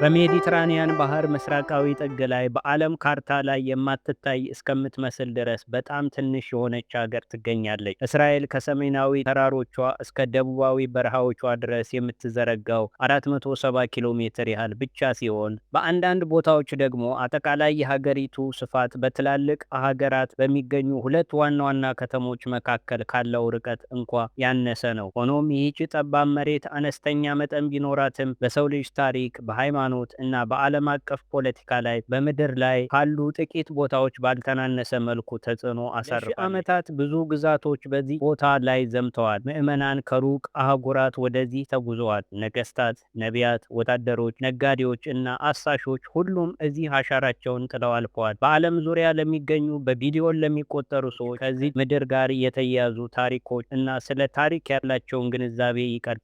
በሜዲትራኒያን ባህር ምስራቃዊ ጥግ ላይ በዓለም ካርታ ላይ የማትታይ እስከምትመስል ድረስ በጣም ትንሽ የሆነች ሀገር ትገኛለች። እስራኤል ከሰሜናዊ ተራሮቿ እስከ ደቡባዊ በረሃዎቿ ድረስ የምትዘረጋው 470 ኪሎ ሜትር ያህል ብቻ ሲሆን፣ በአንዳንድ ቦታዎች ደግሞ አጠቃላይ የሀገሪቱ ስፋት በትላልቅ ሀገራት በሚገኙ ሁለት ዋና ዋና ከተሞች መካከል ካለው ርቀት እንኳ ያነሰ ነው። ሆኖም ይህች ጠባብ መሬት አነስተኛ መጠን ቢኖራትም በሰው ልጅ ታሪክ፣ በሃይማኖት እና በዓለም አቀፍ ፖለቲካ ላይ በምድር ላይ ካሉ ጥቂት ቦታዎች ባልተናነሰ መልኩ ተጽዕኖ አሳርፋለች። ዓመታት ብዙ ግዛቶች በዚህ ቦታ ላይ ዘምተዋል። ምዕመናን ከሩቅ አህጉራት ወደዚህ ተጉዘዋል። ነገስታት፣ ነቢያት፣ ወታደሮች፣ ነጋዴዎች እና አሳሾች ሁሉም እዚህ አሻራቸውን ጥለው አልፈዋል። በዓለም ዙሪያ ለሚገኙ በቢሊዮን ለሚቆጠሩ ሰዎች ከዚህ ምድር ጋር የተያያዙ ታሪኮች እና ስለ ታሪክ ያላቸውን ግንዛቤ ይቀርጻሉ።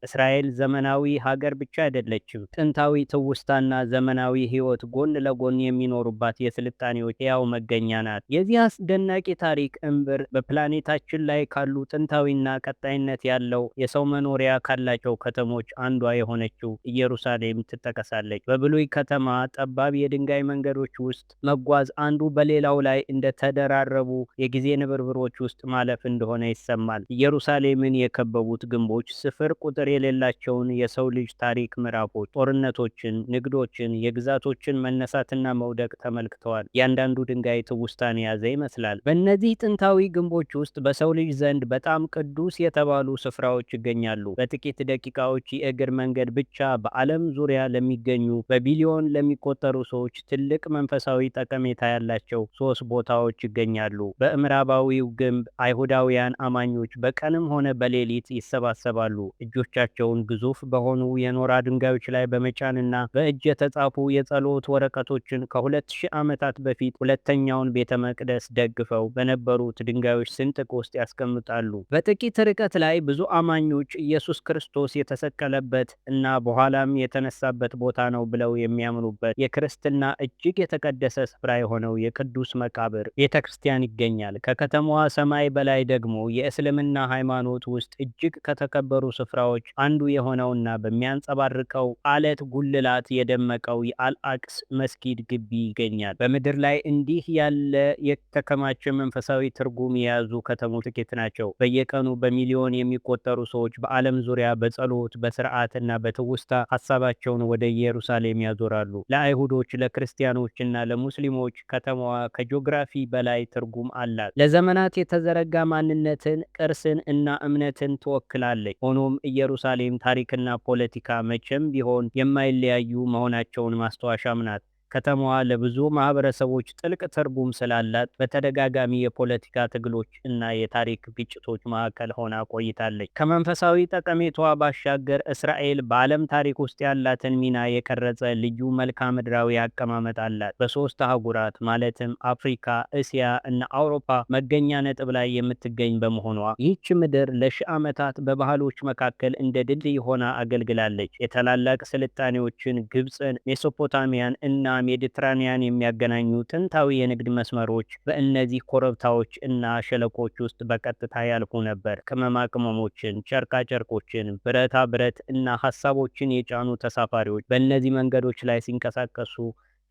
እስራኤል ዘመናዊ ሀገር ብቻ አይደለችም። ጥንታዊ ትውስታና ዘመናዊ ሕይወት ጎን ለጎን የሚኖሩባት የስልጣኔዎች ሕያው መገኛ ናት። የዚህ አስደናቂ ታሪክ እምብር በፕላኔታችን ላይ ካሉ ጥንታዊና ቀጣይነት ያለው የሰው መኖሪያ ካላቸው ከተሞች አንዷ የሆነችው ኢየሩሳሌም ትጠቀሳለች። በብሉይ ከተማ ጠባብ የድንጋይ መንገዶች ውስጥ መጓዝ አንዱ በሌላው ላይ እንደተደራረቡ የጊዜ ንብርብሮች ውስጥ ማለፍ እንደሆነ ይሰማል። ኢየሩሳሌምን የከበቡት ግንቦች ስፍር ቁጥር የሌላቸውን የሰው ልጅ ታሪክ ምዕራፎች፣ ጦርነቶችን፣ ንግዶችን፣ የግዛቶችን መነሳትና መውደቅ ተመልክተዋል። እያንዳንዱ ድንጋይ ትውስታን የያዘ ይመስላል። በእነዚህ ጥንታዊ ግንቦች ውስጥ በሰው ልጅ ዘንድ በጣም ቅዱስ የተባሉ ስፍራዎች ይገኛሉ። በጥቂት ደቂቃዎች የእግር መንገድ ብቻ በዓለም ዙሪያ ለሚገኙ በቢሊዮን ለሚቆጠሩ ሰዎች ትልቅ መንፈሳዊ ጠቀሜታ ያላቸው ሶስት ቦታዎች ይገኛሉ። በምዕራባዊው ግንብ አይሁዳውያን አማኞች በቀንም ሆነ በሌሊት ይሰባሰባሉ። እጆቻቸውን ግዙፍ በሆኑ የኖራ ድንጋዮች ላይ በመጫንና በእጅ የተጻፉ የጸሎት ወረቀቶችን ከ2000 ዓመታት በፊት ሁለተኛውን ቤተ መቅደስ ደግፈው በነበሩት ድንጋዮች ስንጥቅ ውስጥ ያስቀምጣሉ። በጥቂት ርቀት ላይ ብዙ አማኞች ኢየሱስ ክርስቶስ የተሰቀለበት እና በኋላም የተነሳበት ቦታ ነው ብለው የሚያምኑበት የክርስትና እጅግ የተቀደሰ ስፍራ የሆነው የቅዱስ መቃብር ቤተ ክርስቲያን ይገኛል። ከከተማዋ ሰማይ በላይ ደግሞ የእስልምና ሃይማኖት ውስጥ እጅግ ከተከበሩ ስፍራዎች አንዱ የሆነውና በሚያንጸባርቀው አለት ጉልላት የደመቀው የአልአቅስ መስጊድ ግቢ ይገኛል። በምድር ላይ እንዲህ ያለ የተከማቸ መንፈሳዊ ትርጉም የያዙ ከተሞች ጥቂት ናቸው። በየቀኑ በሚሊዮን የሚቆጠሩ ሰዎች በዓለም ዙሪያ በጸሎት፣ በስርዓት እና በትውስታ ሀሳባቸውን ወደ ኢየሩሳሌም ያዞራሉ። ለአይሁዶች፣ ለክርስቲያኖች እና ለሙስሊሞች ከተማዋ ከጂኦግራፊ በላይ ትርጉም አላት። ለዘመናት የተዘረጋ ማንነትን፣ ቅርስን እና እምነትን ትወክላለች። ሆኖም ኢየሩሳሌም ታሪክና ፖለቲካ መቼም ቢሆን የማይለያዩ መሆናቸውን ማስታወሻም ናት። ከተማዋ ለብዙ ማህበረሰቦች ጥልቅ ትርጉም ስላላት በተደጋጋሚ የፖለቲካ ትግሎች እና የታሪክ ግጭቶች ማዕከል ሆና ቆይታለች። ከመንፈሳዊ ጠቀሜታዋ ባሻገር እስራኤል በዓለም ታሪክ ውስጥ ያላትን ሚና የቀረጸ ልዩ መልክዓ ምድራዊ አቀማመጥ አላት። በሶስት አህጉራት ማለትም አፍሪካ፣ እስያ እና አውሮፓ መገኛ ነጥብ ላይ የምትገኝ በመሆኗ ይህች ምድር ለሺህ ዓመታት በባህሎች መካከል እንደ ድልድይ ሆና አገልግላለች። የታላላቅ ስልጣኔዎችን ግብፅን፣ ሜሶፖታሚያን እና ሜዲትራኒያን የሚያገናኙ ጥንታዊ የንግድ መስመሮች በእነዚህ ኮረብታዎች እና ሸለቆች ውስጥ በቀጥታ ያልፉ ነበር። ቅመማ ቅመሞችን፣ ጨርቃ ጨርቆችን፣ ብረታ ብረት እና ሀሳቦችን የጫኑ ተሳፋሪዎች በእነዚህ መንገዶች ላይ ሲንቀሳቀሱ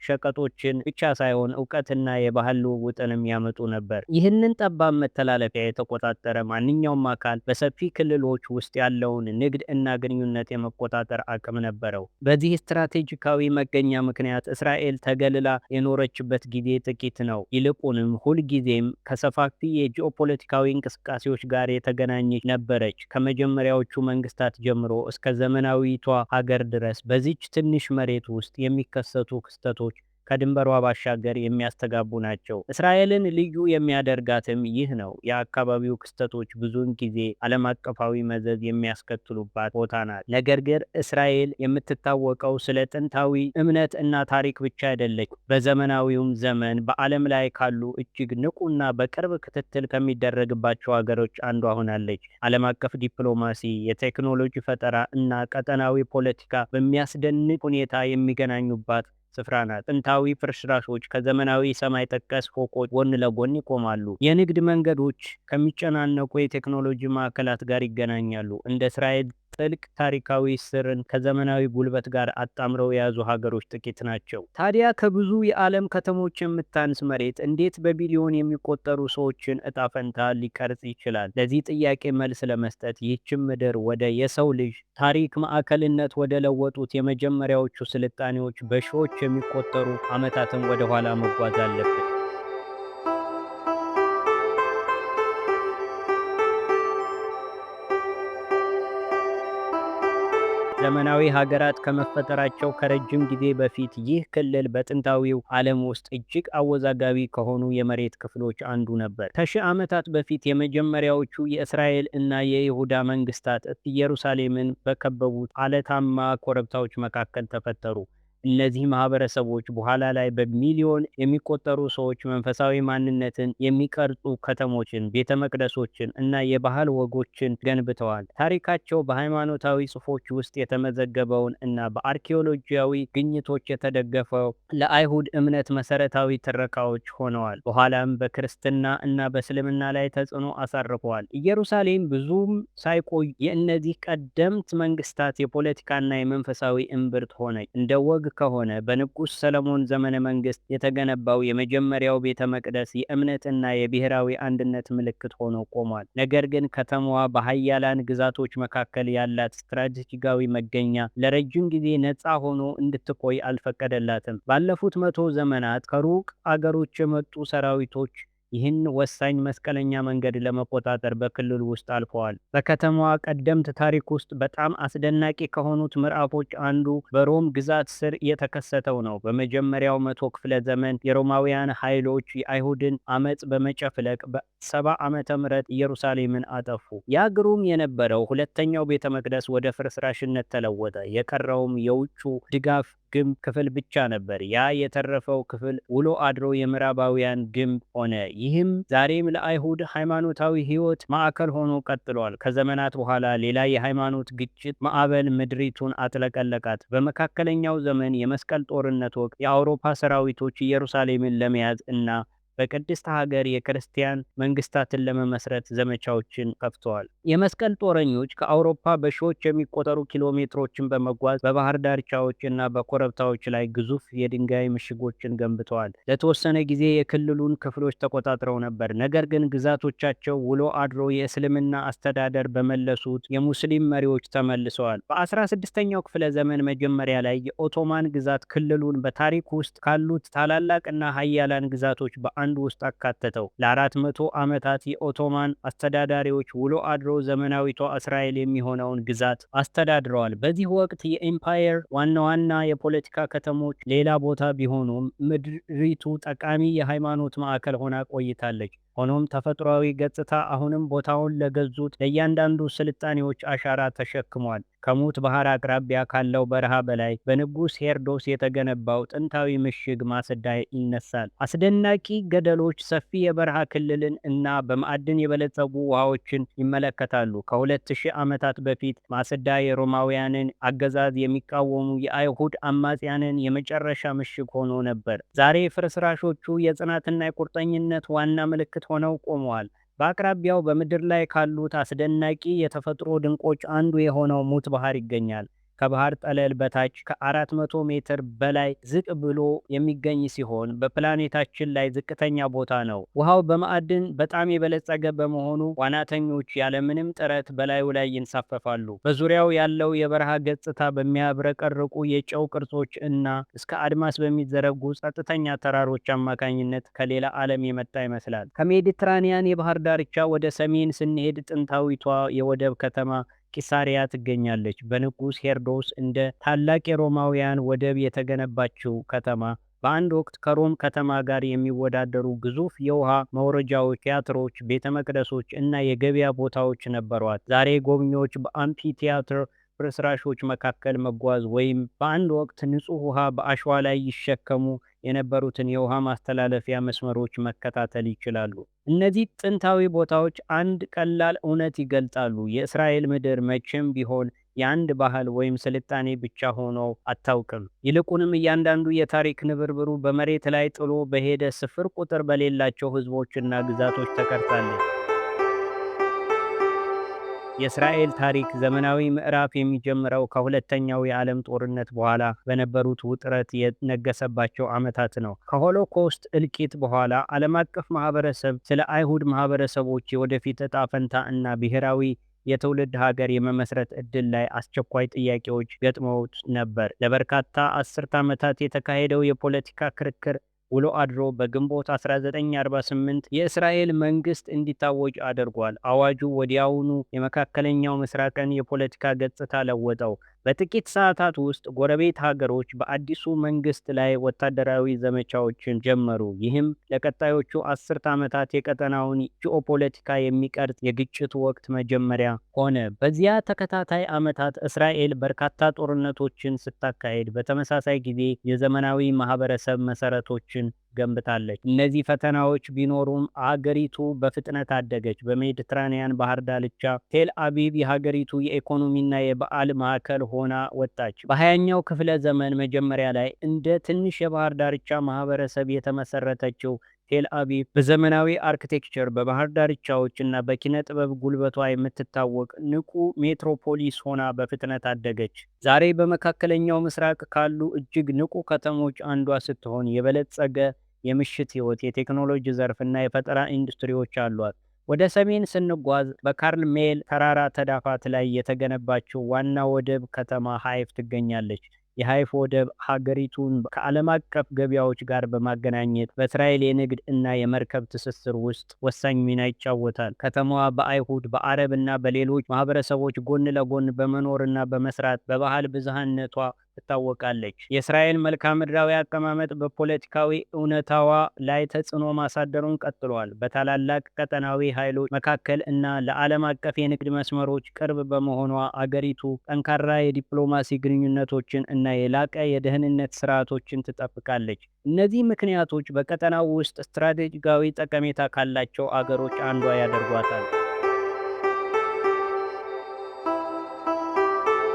ሸቀጦችን ብቻ ሳይሆን እውቀትና የባህል ልውውጥንም ያመጡ ነበር። ይህንን ጠባብ መተላለፊያ የተቆጣጠረ ማንኛውም አካል በሰፊ ክልሎች ውስጥ ያለውን ንግድ እና ግንኙነት የመቆጣጠር አቅም ነበረው። በዚህ ስትራቴጂካዊ መገኛ ምክንያት እስራኤል ተገልላ የኖረችበት ጊዜ ጥቂት ነው። ይልቁንም ሁልጊዜም ከሰፋፊ የጂኦፖለቲካዊ እንቅስቃሴዎች ጋር የተገናኘች ነበረች። ከመጀመሪያዎቹ መንግስታት ጀምሮ እስከ ዘመናዊቷ ሀገር ድረስ በዚች ትንሽ መሬት ውስጥ የሚከሰቱ ክስተቶች ከድንበሯ ባሻገር የሚያስተጋቡ ናቸው። እስራኤልን ልዩ የሚያደርጋትም ይህ ነው። የአካባቢው ክስተቶች ብዙውን ጊዜ ዓለም አቀፋዊ መዘዝ የሚያስከትሉባት ቦታ ናት። ነገር ግን እስራኤል የምትታወቀው ስለ ጥንታዊ እምነት እና ታሪክ ብቻ አይደለች። በዘመናዊውም ዘመን በዓለም ላይ ካሉ እጅግ ንቁና በቅርብ ክትትል ከሚደረግባቸው ሀገሮች አንዷ ሆናለች። ዓለም አቀፍ ዲፕሎማሲ፣ የቴክኖሎጂ ፈጠራ እና ቀጠናዊ ፖለቲካ በሚያስደንቅ ሁኔታ የሚገናኙባት ስፍራ ናት። ጥንታዊ ፍርስራሾች ከዘመናዊ ሰማይ ጠቀስ ፎቆች ጎን ለጎን ይቆማሉ። የንግድ መንገዶች ከሚጨናነቁ የቴክኖሎጂ ማዕከላት ጋር ይገናኛሉ። እንደ እስራኤል ጥልቅ ታሪካዊ ስርን ከዘመናዊ ጉልበት ጋር አጣምረው የያዙ ሀገሮች ጥቂት ናቸው። ታዲያ ከብዙ የዓለም ከተሞች የምታንስ መሬት እንዴት በቢሊዮን የሚቆጠሩ ሰዎችን እጣ ፈንታ ሊቀርጽ ይችላል? ለዚህ ጥያቄ መልስ ለመስጠት ይህችን ምድር ወደ የሰው ልጅ ታሪክ ማዕከልነት ወደ ለወጡት የመጀመሪያዎቹ ስልጣኔዎች በሺዎች የሚቆጠሩ ዓመታትን ወደ ኋላ መጓዝ አለብን። ዘመናዊ ሀገራት ከመፈጠራቸው ከረጅም ጊዜ በፊት ይህ ክልል በጥንታዊው ዓለም ውስጥ እጅግ አወዛጋቢ ከሆኑ የመሬት ክፍሎች አንዱ ነበር። ከሺህ ዓመታት በፊት የመጀመሪያዎቹ የእስራኤል እና የይሁዳ መንግስታት ኢየሩሳሌምን በከበቡት አለታማ ኮረብታዎች መካከል ተፈጠሩ። እነዚህ ማህበረሰቦች በኋላ ላይ በሚሊዮን የሚቆጠሩ ሰዎች መንፈሳዊ ማንነትን የሚቀርጹ ከተሞችን፣ ቤተ መቅደሶችን እና የባህል ወጎችን ገንብተዋል። ታሪካቸው በሃይማኖታዊ ጽሑፎች ውስጥ የተመዘገበውን እና በአርኪኦሎጂያዊ ግኝቶች የተደገፈው ለአይሁድ እምነት መሰረታዊ ትረካዎች ሆነዋል። በኋላም በክርስትና እና በእስልምና ላይ ተጽዕኖ አሳርፈዋል። ኢየሩሳሌም ብዙም ሳይቆይ የእነዚህ ቀደምት መንግስታት የፖለቲካና የመንፈሳዊ እምብርት ሆነች። እንደ ወግ ከሆነ በንጉሥ ሰለሞን ዘመነ መንግስት የተገነባው የመጀመሪያው ቤተ መቅደስ የእምነትና የብሔራዊ አንድነት ምልክት ሆኖ ቆሟል። ነገር ግን ከተማዋ በሀያላን ግዛቶች መካከል ያላት ስትራቴጂካዊ መገኛ ለረጅም ጊዜ ነፃ ሆኖ እንድትቆይ አልፈቀደላትም። ባለፉት 100 ዘመናት ከሩቅ አገሮች የመጡ ሰራዊቶች ይህን ወሳኝ መስቀለኛ መንገድ ለመቆጣጠር በክልሉ ውስጥ አልፈዋል። በከተማዋ ቀደምት ታሪክ ውስጥ በጣም አስደናቂ ከሆኑት ምዕራፎች አንዱ በሮም ግዛት ስር የተከሰተው ነው። በመጀመሪያው መቶ ክፍለ ዘመን የሮማውያን ኃይሎች የአይሁድን አመፅ በመጨፍለቅ በ70 ዓመተ ምህረት ኢየሩሳሌምን አጠፉ። ያ ግሩም የነበረው ሁለተኛው ቤተ መቅደስ ወደ ፍርስራሽነት ተለወጠ። የቀረውም የውጩ ድጋፍ ግንብ ክፍል ብቻ ነበር። ያ የተረፈው ክፍል ውሎ አድሮ የምዕራባውያን ግንብ ሆነ። ይህም ዛሬም ለአይሁድ ሃይማኖታዊ ሕይወት ማዕከል ሆኖ ቀጥሏል። ከዘመናት በኋላ ሌላ የሃይማኖት ግጭት ማዕበል ምድሪቱን አጥለቀለቃት። በመካከለኛው ዘመን የመስቀል ጦርነት ወቅት የአውሮፓ ሰራዊቶች ኢየሩሳሌምን ለመያዝ እና በቅድስት ሀገር የክርስቲያን መንግስታትን ለመመስረት ዘመቻዎችን ከፍተዋል። የመስቀል ጦረኞች ከአውሮፓ በሺዎች የሚቆጠሩ ኪሎ ሜትሮችን በመጓዝ በባህር ዳርቻዎች እና በኮረብታዎች ላይ ግዙፍ የድንጋይ ምሽጎችን ገንብተዋል። ለተወሰነ ጊዜ የክልሉን ክፍሎች ተቆጣጥረው ነበር። ነገር ግን ግዛቶቻቸው ውሎ አድሮ የእስልምና አስተዳደር በመለሱት የሙስሊም መሪዎች ተመልሰዋል። በ16ኛው ክፍለ ዘመን መጀመሪያ ላይ የኦቶማን ግዛት ክልሉን በታሪክ ውስጥ ካሉት ታላላቅና ሀያላን ግዛቶች በአንዱ ውስጥ አካተተው። ለ400 ዓመታት የኦቶማን አስተዳዳሪዎች ውሎ አድሮ ዘመናዊቷ እስራኤል የሚሆነውን ግዛት አስተዳድረዋል። በዚህ ወቅት የኢምፓየር ዋና ዋና የፖለቲካ ከተሞች ሌላ ቦታ ቢሆኑም ምድሪቱ ጠቃሚ የሃይማኖት ማዕከል ሆና ቆይታለች። ሆኖም ተፈጥሯዊ ገጽታ አሁንም ቦታውን ለገዙት ለእያንዳንዱ ስልጣኔዎች አሻራ ተሸክሟል። ከሙት ባህር አቅራቢያ ካለው በረሃ በላይ በንጉሥ ሄሮድስ የተገነባው ጥንታዊ ምሽግ ማስዳ ይነሳል። አስደናቂ ገደሎች፣ ሰፊ የበረሃ ክልልን እና በማዕድን የበለጸጉ ውሃዎችን ይመለከታሉ። ከ2000 ዓመታት በፊት ማስዳ የሮማውያንን አገዛዝ የሚቃወሙ የአይሁድ አማጽያንን የመጨረሻ ምሽግ ሆኖ ነበር። ዛሬ ፍርስራሾቹ የጽናትና የቁርጠኝነት ዋና ምልክት ሆነው ቆመዋል። በአቅራቢያው በምድር ላይ ካሉት አስደናቂ የተፈጥሮ ድንቆች አንዱ የሆነው ሙት ባህር ይገኛል። ከባህር ጠለል በታች ከ400 ሜትር በላይ ዝቅ ብሎ የሚገኝ ሲሆን በፕላኔታችን ላይ ዝቅተኛ ቦታ ነው። ውሃው በማዕድን በጣም የበለጸገ በመሆኑ ዋናተኞች ያለምንም ጥረት በላዩ ላይ ይንሳፈፋሉ። በዙሪያው ያለው የበረሃ ገጽታ በሚያብረቀርቁ የጨው ቅርጾች እና እስከ አድማስ በሚዘረጉ ጸጥተኛ ተራሮች አማካኝነት ከሌላ ዓለም የመጣ ይመስላል። ከሜዲትራኒያን የባህር ዳርቻ ወደ ሰሜን ስንሄድ ጥንታዊቷ የወደብ ከተማ ቂሳሪያ ትገኛለች። በንጉሥ ሄሮድስ እንደ ታላቅ የሮማውያን ወደብ የተገነባችው ከተማ በአንድ ወቅት ከሮም ከተማ ጋር የሚወዳደሩ ግዙፍ የውሃ መውረጃዎች፣ ቲያትሮች፣ ቤተ መቅደሶች እና የገበያ ቦታዎች ነበሯት። ዛሬ ጎብኚዎች በአምፊቲያትር ፍርስራሾች መካከል መጓዝ ወይም በአንድ ወቅት ንጹህ ውሃ በአሸዋ ላይ ይሸከሙ የነበሩትን የውሃ ማስተላለፊያ መስመሮች መከታተል ይችላሉ። እነዚህ ጥንታዊ ቦታዎች አንድ ቀላል እውነት ይገልጣሉ። የእስራኤል ምድር መቼም ቢሆን የአንድ ባህል ወይም ስልጣኔ ብቻ ሆኖ አታውቅም። ይልቁንም እያንዳንዱ የታሪክ ንብርብሩ በመሬት ላይ ጥሎ በሄደ ስፍር ቁጥር በሌላቸው ሕዝቦችና ግዛቶች ተቀርጻለች። የእስራኤል ታሪክ ዘመናዊ ምዕራፍ የሚጀምረው ከሁለተኛው የዓለም ጦርነት በኋላ በነበሩት ውጥረት የነገሰባቸው ዓመታት ነው። ከሆሎኮስት እልቂት በኋላ ዓለም አቀፍ ማህበረሰብ ስለ አይሁድ ማህበረሰቦች የወደፊት እጣ ፈንታ እና ብሔራዊ የትውልድ ሀገር የመመስረት ዕድል ላይ አስቸኳይ ጥያቄዎች ገጥመውት ነበር። ለበርካታ አስርት ዓመታት የተካሄደው የፖለቲካ ክርክር ውሎ አድሮ በግንቦት 1948 የእስራኤል መንግስት እንዲታወጅ አድርጓል። አዋጁ ወዲያውኑ የመካከለኛው ምስራቅን የፖለቲካ ገጽታ ለወጠው። በጥቂት ሰዓታት ውስጥ ጎረቤት ሀገሮች በአዲሱ መንግስት ላይ ወታደራዊ ዘመቻዎችን ጀመሩ። ይህም ለቀጣዮቹ አስርት ዓመታት የቀጠናውን ጂኦፖለቲካ የሚቀርጽ የግጭት ወቅት መጀመሪያ ሆነ። በዚያ ተከታታይ ዓመታት እስራኤል በርካታ ጦርነቶችን ስታካሄድ፣ በተመሳሳይ ጊዜ የዘመናዊ ማህበረሰብ መሰረቶችን ገንብታለች። እነዚህ ፈተናዎች ቢኖሩም አገሪቱ በፍጥነት አደገች። በሜዲትራኒያን ባህር ዳርቻ ቴል አቪቭ የሀገሪቱ የኢኮኖሚና የበዓል ማዕከል ሆና ወጣች። በ20ኛው ክፍለ ዘመን መጀመሪያ ላይ እንደ ትንሽ የባህር ዳርቻ ማህበረሰብ የተመሰረተችው ቴል አቪቭ በዘመናዊ architecture፣ በባህር ዳርቻዎች እና በኪነ ጥበብ ጉልበቷ የምትታወቅ ንቁ ሜትሮፖሊስ ሆና በፍጥነት አደገች። ዛሬ በመካከለኛው ምስራቅ ካሉ እጅግ ንቁ ከተሞች አንዷ ስትሆን የበለጸገ የምሽት ሕይወት፣ የቴክኖሎጂ ዘርፍ እና የፈጠራ ኢንዱስትሪዎች አሏት። ወደ ሰሜን ስንጓዝ በካርሜል ተራራ ተዳፋት ላይ የተገነባችው ዋና ወደብ ከተማ ሃይፋ ትገኛለች። የሃይፋ ወደብ ሀገሪቱን ከዓለም አቀፍ ገበያዎች ጋር በማገናኘት በእስራኤል የንግድ እና የመርከብ ትስስር ውስጥ ወሳኝ ሚና ይጫወታል። ከተማዋ በአይሁድ፣ በአረብ እና በሌሎች ማህበረሰቦች ጎን ለጎን በመኖርና በመስራት በባህል ብዝሃነቷ ትታወቃለች። የእስራኤል መልክዓ ምድራዊ አቀማመጥ በፖለቲካዊ እውነታዋ ላይ ተጽዕኖ ማሳደሩን ቀጥሏል። በታላላቅ ቀጠናዊ ኃይሎች መካከል እና ለዓለም አቀፍ የንግድ መስመሮች ቅርብ በመሆኗ አገሪቱ ጠንካራ የዲፕሎማሲ ግንኙነቶችን እና የላቀ የደህንነት ስርዓቶችን ትጠብቃለች። እነዚህ ምክንያቶች በቀጠናው ውስጥ ስትራቴጂካዊ ጠቀሜታ ካላቸው አገሮች አንዷ ያደርጓታል።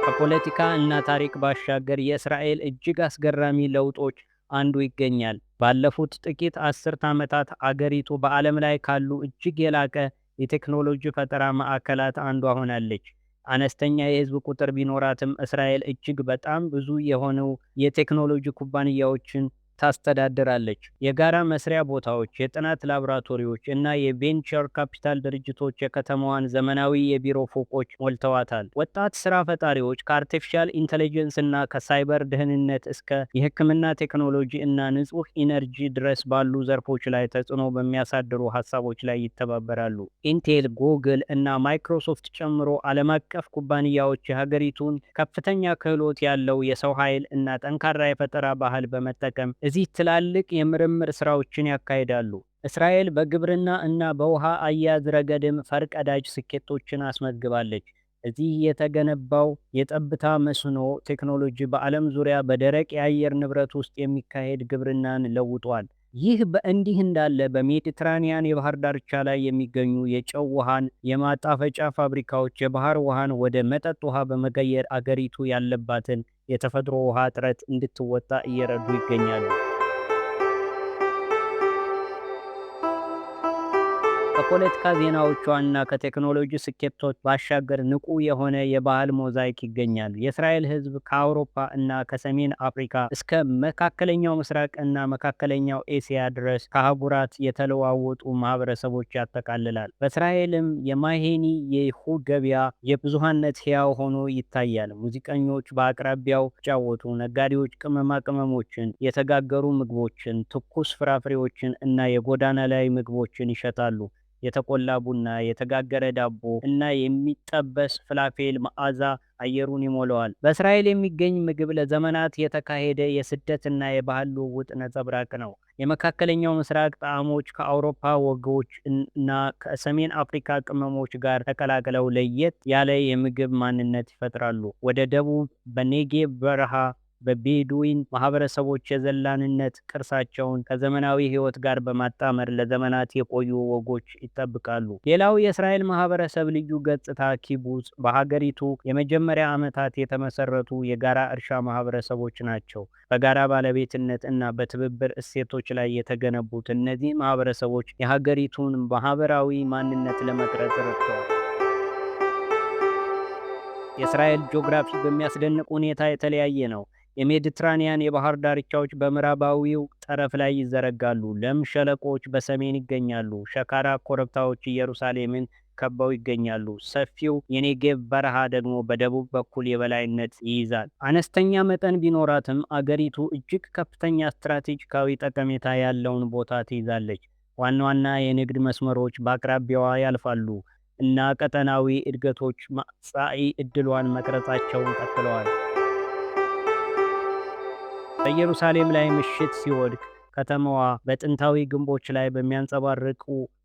ከፖለቲካ እና ታሪክ ባሻገር የእስራኤል እጅግ አስገራሚ ለውጦች አንዱ ይገኛል። ባለፉት ጥቂት አስርት ዓመታት አገሪቱ በዓለም ላይ ካሉ እጅግ የላቀ የቴክኖሎጂ ፈጠራ ማዕከላት አንዷ ሆናለች። አነስተኛ የህዝብ ቁጥር ቢኖራትም እስራኤል እጅግ በጣም ብዙ የሆኑ የቴክኖሎጂ ኩባንያዎችን ታስተዳድራለች። የጋራ መስሪያ ቦታዎች፣ የጥናት ላቦራቶሪዎች እና የ venture capital ድርጅቶች የከተማዋን ዘመናዊ የቢሮ ፎቆች ሞልተዋታል። ወጣት ስራ ፈጣሪዎች ከ artificial intelligence እና ከሳይበር ደህንነት እስከ የሕክምና ቴክኖሎጂ እና ንጹህ energy ድረስ ባሉ ዘርፎች ላይ ተጽዕኖ በሚያሳድሩ ሀሳቦች ላይ ይተባበራሉ። ኢንቴል፣ ጉግል እና ማይክሮሶፍት ጨምሮ ዓለም አቀፍ ኩባንያዎች የሀገሪቱን ከፍተኛ ክህሎት ያለው የሰው ኃይል እና ጠንካራ የፈጠራ ባህል በመጠቀም እዚህ ትላልቅ የምርምር ስራዎችን ያካሂዳሉ። እስራኤል በግብርና እና በውሃ አያያዝ ረገድም ፈርቀዳጅ ስኬቶችን አስመዝግባለች። እዚህ የተገነባው የጠብታ መስኖ ቴክኖሎጂ በዓለም ዙሪያ በደረቅ የአየር ንብረት ውስጥ የሚካሄድ ግብርናን ለውጧል። ይህ በእንዲህ እንዳለ በሜዲትራኒያን የባህር ዳርቻ ላይ የሚገኙ የጨው ውሃን የማጣፈጫ ፋብሪካዎች የባህር ውሃን ወደ መጠጥ ውሃ በመቀየር አገሪቱ ያለባትን የተፈጥሮ ውሃ እጥረት እንድትወጣ እየረዱ ይገኛሉ። ከፖለቲካ ዜናዎቿ እና ከቴክኖሎጂ ስኬቶች ባሻገር ንቁ የሆነ የባህል ሞዛይክ ይገኛል። የእስራኤል ሕዝብ ከአውሮፓ እና ከሰሜን አፍሪካ እስከ መካከለኛው ምስራቅ እና መካከለኛው ኤስያ ድረስ ከአህጉራት የተለዋወጡ ማህበረሰቦች ያጠቃልላል። በእስራኤልም የማሄኒ የይሁድ ገበያ የብዙሃነት ሕያው ሆኖ ይታያል። ሙዚቀኞች በአቅራቢያው ሲጫወቱ፣ ነጋዴዎች ቅመማ ቅመሞችን፣ የተጋገሩ ምግቦችን፣ ትኩስ ፍራፍሬዎችን እና የጎዳና ላይ ምግቦችን ይሸጣሉ። የተቆላ ቡና፣ የተጋገረ ዳቦ እና የሚጠበስ ፍላፌል መዓዛ አየሩን ይሞላዋል። በእስራኤል የሚገኝ ምግብ ለዘመናት የተካሄደ የስደትና የባህል ልውውጥ ነጸብራቅ ነው። የመካከለኛው ምስራቅ ጣዕሞች ከአውሮፓ ወጎች እና ከሰሜን አፍሪካ ቅመሞች ጋር ተቀላቅለው ለየት ያለ የምግብ ማንነት ይፈጥራሉ። ወደ ደቡብ በኔጌቭ በረሃ በቤዱዊን ማህበረሰቦች የዘላንነት ቅርሳቸውን ከዘመናዊ ሕይወት ጋር በማጣመር ለዘመናት የቆዩ ወጎች ይጠብቃሉ። ሌላው የእስራኤል ማህበረሰብ ልዩ ገጽታ ኪቡጽ በሀገሪቱ የመጀመሪያ ዓመታት የተመሰረቱ የጋራ እርሻ ማህበረሰቦች ናቸው። በጋራ ባለቤትነት እና በትብብር እሴቶች ላይ የተገነቡት እነዚህ ማህበረሰቦች የሀገሪቱን ማህበራዊ ማንነት ለመቅረጽ ረድተዋል። የእስራኤል ጂኦግራፊ በሚያስደንቅ ሁኔታ የተለያየ ነው። የሜዲትራኒያን የባህር ዳርቻዎች በምዕራባዊው ጠረፍ ላይ ይዘረጋሉ። ለም ሸለቆዎች በሰሜን ይገኛሉ። ሸካራ ኮረብታዎች ኢየሩሳሌምን ከበው ይገኛሉ። ሰፊው የኔጌቭ በረሃ ደግሞ በደቡብ በኩል የበላይነት ይይዛል። አነስተኛ መጠን ቢኖራትም አገሪቱ እጅግ ከፍተኛ ስትራቴጂካዊ ጠቀሜታ ያለውን ቦታ ትይዛለች። ዋና ዋና የንግድ መስመሮች በአቅራቢያዋ ያልፋሉ እና ቀጠናዊ እድገቶች መጻኢ ዕድሏን መቅረጻቸውን ቀጥለዋል። በኢየሩሳሌም ላይ ምሽት ሲወድቅ ከተማዋ በጥንታዊ ግንቦች ላይ በሚያንጸባርቁ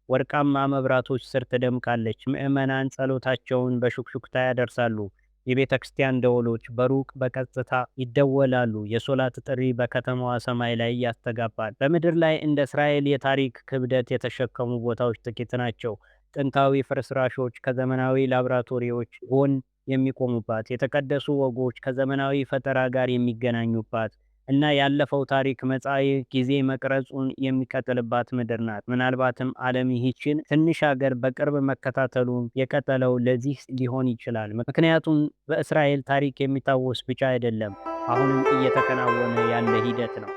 ወርቃማ መብራቶች ስር ትደምቃለች። ምዕመናን ጸሎታቸውን በሹክሹክታ ያደርሳሉ። የቤተ ክርስቲያን ደወሎች በሩቅ በቀጥታ ይደወላሉ። የሶላት ጥሪ በከተማዋ ሰማይ ላይ ያስተጋባል። በምድር ላይ እንደ እስራኤል የታሪክ ክብደት የተሸከሙ ቦታዎች ጥቂት ናቸው። ጥንታዊ ፍርስራሾች ከዘመናዊ ላብራቶሪዎች ጎን የሚቆሙባት፣ የተቀደሱ ወጎች ከዘመናዊ ፈጠራ ጋር የሚገናኙባት እና ያለፈው ታሪክ መጻኢ ጊዜ መቅረጹን የሚቀጥልባት ምድር ናት። ምናልባትም ዓለም ይህችን ትንሽ ሀገር በቅርብ መከታተሉን የቀጠለው ለዚህ ሊሆን ይችላል። ምክንያቱም በእስራኤል ታሪክ የሚታወስ ብቻ አይደለም፣ አሁንም እየተከናወነ ያለ ሂደት ነው።